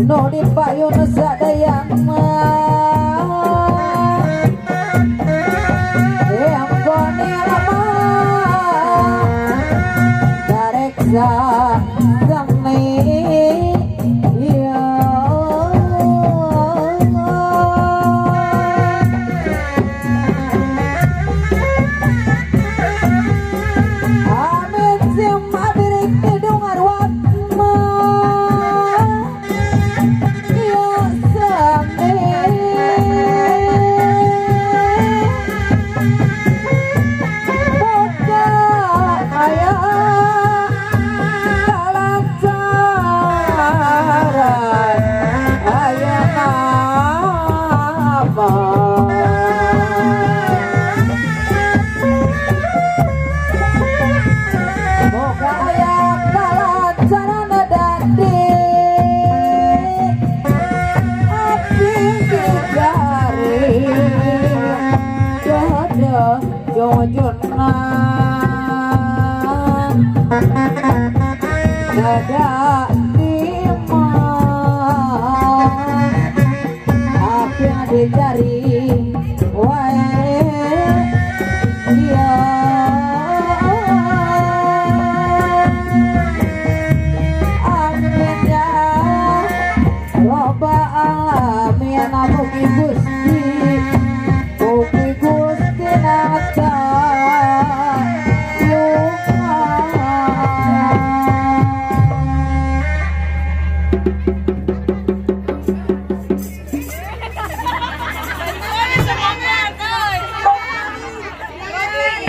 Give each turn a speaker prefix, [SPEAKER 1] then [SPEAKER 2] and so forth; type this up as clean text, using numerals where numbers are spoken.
[SPEAKER 1] Nu di payun sadayana Yang lama Dareksa sami ya Amin sim abirik tidung arwat ma ya sami Boga aya kalancaran aya nama Moga aya kalancaran dadi api dicari jodoh jojona Dadak lima apa yang dicari wae ya Amin ya Rabbal alamin. Mugi Gusti.